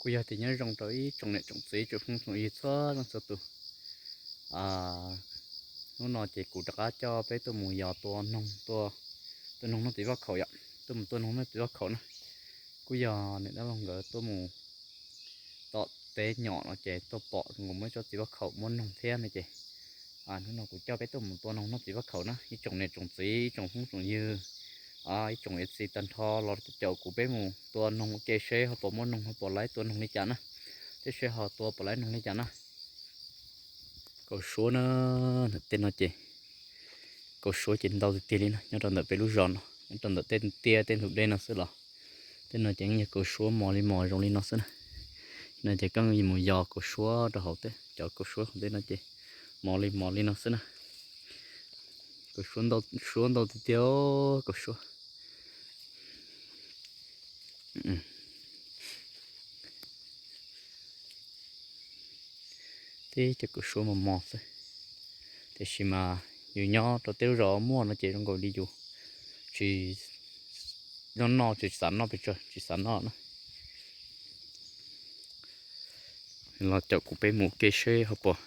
Kuj yog tias nyob zoo rau ib tsoom niam tsoom txiv tsoom phooj tsoom ywg txhua leej txhua tus. Hnub no ces kuv rov qab coj peb tuaj mus yos tua noog, tua, tua noog noj txiv vaj khaum yom, tuaj mus tua noog noj txiv vaj khaum na. Kuj yog niam dab laug nkawd tuaj mus tom teb nyom no ces tuaj pom zoo nkaus muaj ib tsob txiv vaj khaum muaj noog thiab no ces hnub no kuv coj peb tuaj mus tua noog noj txiv vaj khaum na, ib tsoom niam tsoom txiv, ib tsoom phooj tsoom ywg, ib tsoom F C tag nrho los caum kuv peb mus tua noog ua ke seb ho puas muaj noog, ho puas laib tua noog li cas na, thiab seb ho tua puas laib noog li cas na. Kaus suab na, tej no ces kaus suab ces ntau tiag tiag li na, nyob rau ntawm peb lub zos no, nyob rau ntawm tej tiaj tej ntug dej no xwb los tej no ces yog kaus suab mos li mos zoo li no xwb na. No ces koj mus yos kaus suab rau hauv tej, cov kaus suab hauv tej no ces mos li mos li no xwb na. Kaus suab ntau, suab ntau tiag tiag, kaus suab. Tib cov kaus suab mos mos xwb, tiam sis mas yus nyob rau tej lub zos muaj no ces zoo nkaus li yus tsis, noj noj tsis xav noj pes tsawg, tsis xav noj na. Los caum kuv peb mus ua ke seb ho puas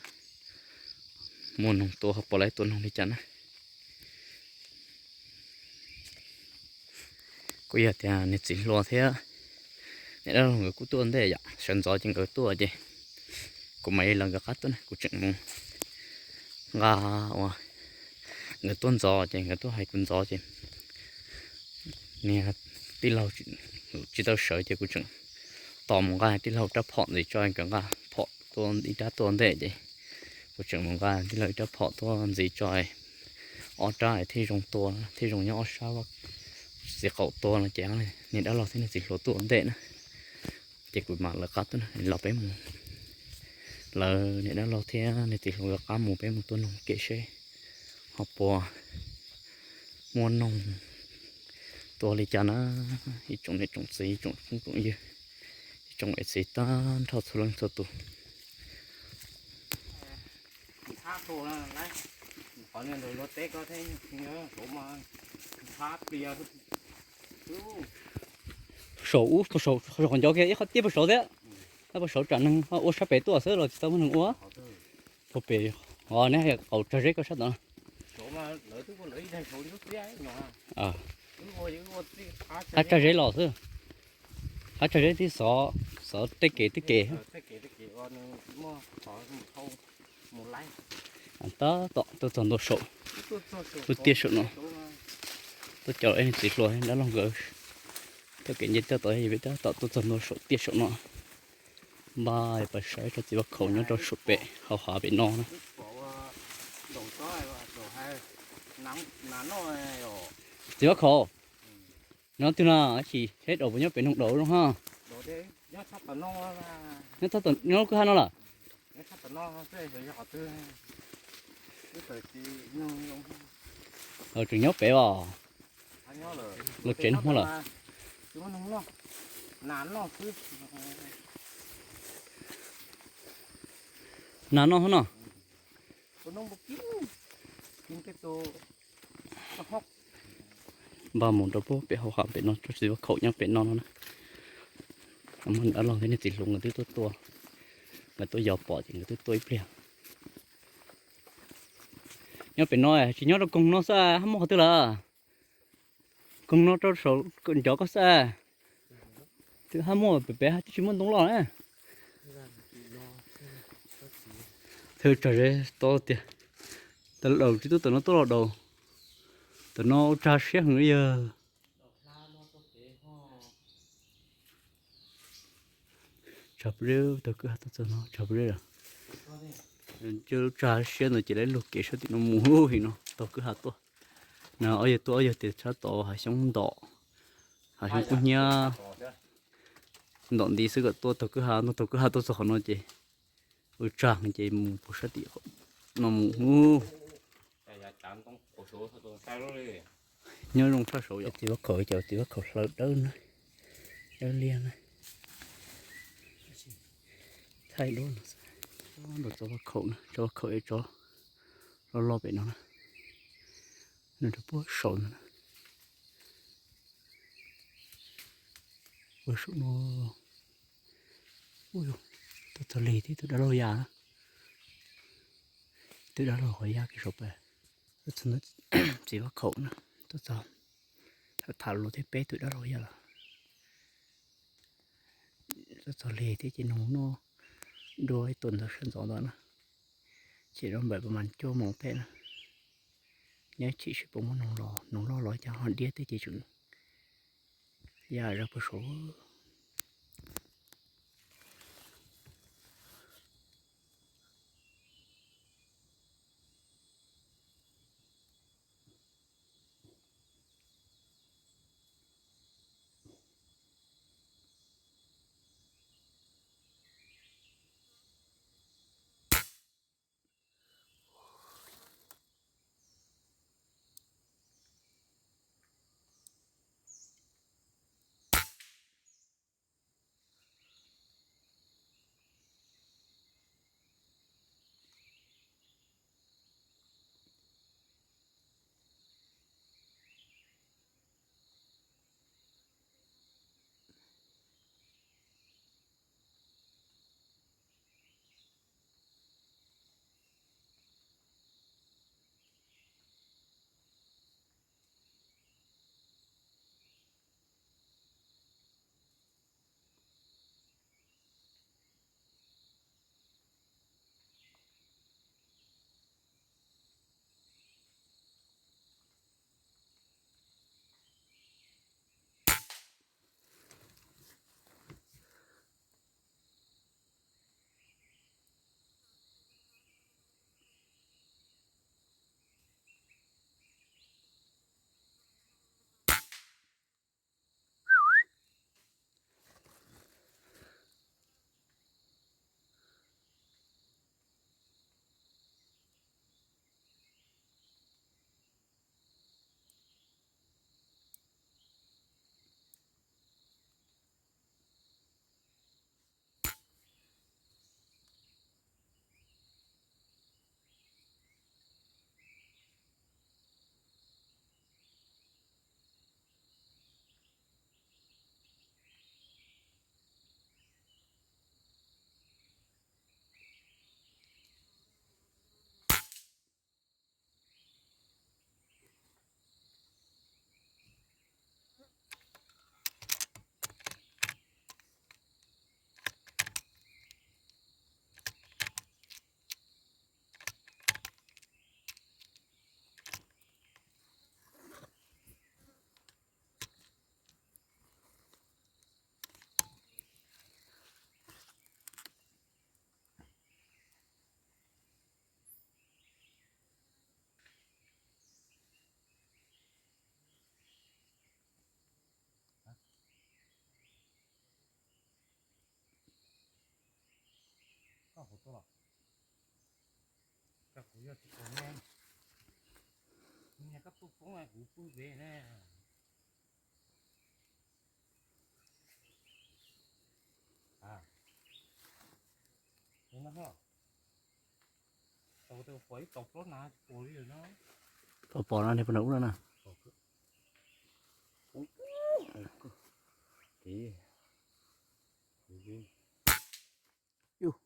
muaj noog tua, ho puas laib tua noog li cas na. Kuj yog tias niag txiv hluas thiab niam dab laug nkawd kuj tuaj ntej yom, sawv ntxov ces nkawd tuaj ces kuv mam li los nkawd qab tuaj na, kuv tseem mus nqa ua, nkawd tuaj ntxov ces nkawd tuaj hais kuv ntxov ces niag tij laug tsis tau sawv ces kuv tseem tos mus nqa tij laug rab phom ntxiv tso, nkawd nqa phom tua ib rab tuaj ntej ces kuv tseem mus nqa tij laug ib rab phom tuaj ntxiv tso, ob rab thiaj zoo tua, thiaj zoo nyob ob sab txiv qaum tua no ces niag dab laug thiab niag txiv hluas tuaj ua ntej na. Ces kuv mam lawv qab tuaj na, los peb mus, lawv niam dab laug thiab niag txiv hluas lawv qab mus peb mus tua noog ua ke seb ho puas muaj noog tua li cas na. Ib tsoom niam tsoom txiv, ib tsoom phooj tsoom ywg, ib tsoom F C tag nrho txhua leej txhua tus. Saum ub, saum qhov ncov kiag ib qhov tiaj puag saud thiab, puag saud tsam neeg ua sab pem tuaj xwb los tsis tau muaj neeg ua. Puag pem, o neb qaum tsag zeb koj sab tod. Hab tsag zeb los xwb, hab tsag zeb tib xov, xov tej kev tej kev. Tab tom tuaj txog ntua saum lub tiaj saum no, tuaj caum ib txiv hluas dab laug nkawd txoj kev nce tuaj tod, peb tab tom tuaj txog ntua saum tiaj saum no. Npaj pais saib tsob txiv vaj khaum nyob rau saum pem hauv hav pem no na. Txiv vaj khaum, no twg na, chim seb daus puas nyob pem noog daus zoo ha. Nyob kwj ha no lawm. Tseem nyob pem os. Los tsev no lawm. Nas noj hov no. Npaj mus rau puag pem hauv hav pem no, tsob txiv vaj khaum nyob pem no no na. Muaj dab laug thiab niag txiv hluas nkawd twb tuaj tua, nkawd tuaj yos pom ces nkawd twb tuaj ib pliag. Nyob pem no tsis nyob rau koog no xwb, hab muaj qhov twg lawm? Koog no rau saum ncov ko xwb. Twb hab muaj pem pem hab twb tsis muaj ntoo loj na. Thwb tsag zeb tob tiag. Tawm daus tsis tuaj tawm no tuaj los daus. Tawm no ua tsag siab heev li yog. Tsag pw, taug kwj ha tuaj txog no tsag pw. Cia lub tsag siab ntawd ces lawv lug kev sab tim no mus him no taug kwj ha tuaj. Na ob yawg tuaj ob yawg tias tshab tod hav xyoob ntom, hav xyoob kub hnyiab, ntom nti xwb kom tuaj taug kwj ha, tuaj taug kwj ha tuaj txog qhov no ces ua tsag ces mus puag sab tim no mus hu. Nyob zoo tshaj saud yom. Txiv vaj khaum, cov txiv vaj khaum hlaws dawb na, dawb liag na. Thaij duab no xwb. Tsob vaj khaum na, tsob vaj khaum es tsob loj loj pem no na. Nws rau puag saum ntawd na. Puag saum no. Ub, tuaj txog lig thiab tus dab laug ya na. Tus dab laug qhov ya kiag saum pem, tuaj txog ntawm txiv vaj khaum na, tuaj txog tham tham lus thiab peb tus dab laug ya lawm. Tuaj txog lig thiab ces noog noj dua ib tug ntawd sawv ntxov ntawd na. Ces no npawm pas mas cuaj moos pem na. Nyob chim seb puas muaj noog los, noog loj los cas ho diab thiab ces tseem ya zog puag saud. Koj puas tuaj los? Koj kuv yog tsis tau ne. Niag koj tuaj poob kuv pw pem ne. Pom ib tog plaub na, pom li no. Pom pom no, niag pom no ub no na. Yus.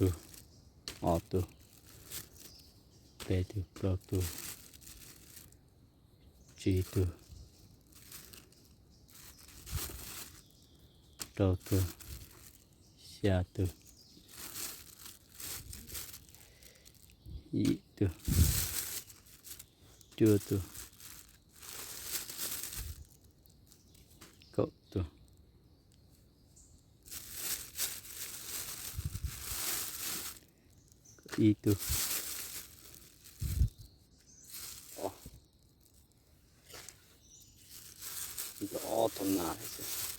tug, ob tug, peb tug, plaub tug, tsib tug, rau tug, xya tug, yim tug, cuaj tug, kaum tug, ib tug, ob tug nas.